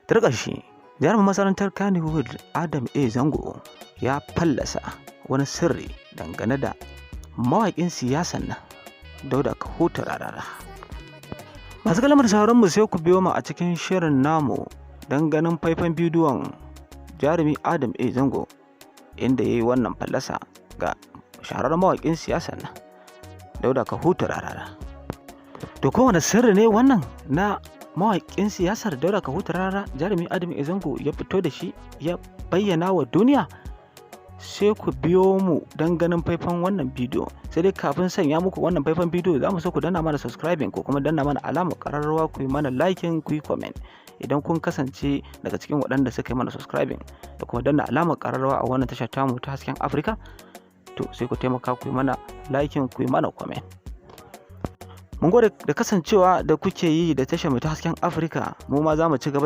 Turƙashi, jarumin masana'antar Kannywood Adam A. Zango ya fallasa wani sirri dangane da mawaƙin siyasan nan Dauda Kahutu Rarara. Masu kalmar sauran mu, sai ku biyo mu a cikin shirin namu don ganin faifan bidiyon jarumi Adam A. Zango inda ya yi wannan fallasa ga shahararren mawaƙin siyasan nan Dauda Kahutu Rarara. To, kowane sirri ne wannan na mawaƙin siyasar Dauda Kahutu Rarara jarumi Adam A. Zango ya fito da shi ya bayyana wa duniya? Sai ku biyo mu don ganin faifan wannan bidiyo. Sai dai kafin sanya muku wannan faifan bidiyo, za mu so ku danna mana subscribing ko kuma danna mana alamar ƙararrawa, ku yi mana liking, ku yi comment. Idan kun kasance daga cikin waɗanda suka yi mana subscribing da kuma danna alamar ƙararrawa a wannan tashar tamu ta Hasken Afirka, to sai ku taimaka ku yi mana liking, ku yi mana comment. Mun gode da kasancewa da kuke yi da tashar mu ta Hasken Afirka. Mu ma za mu ci gaba.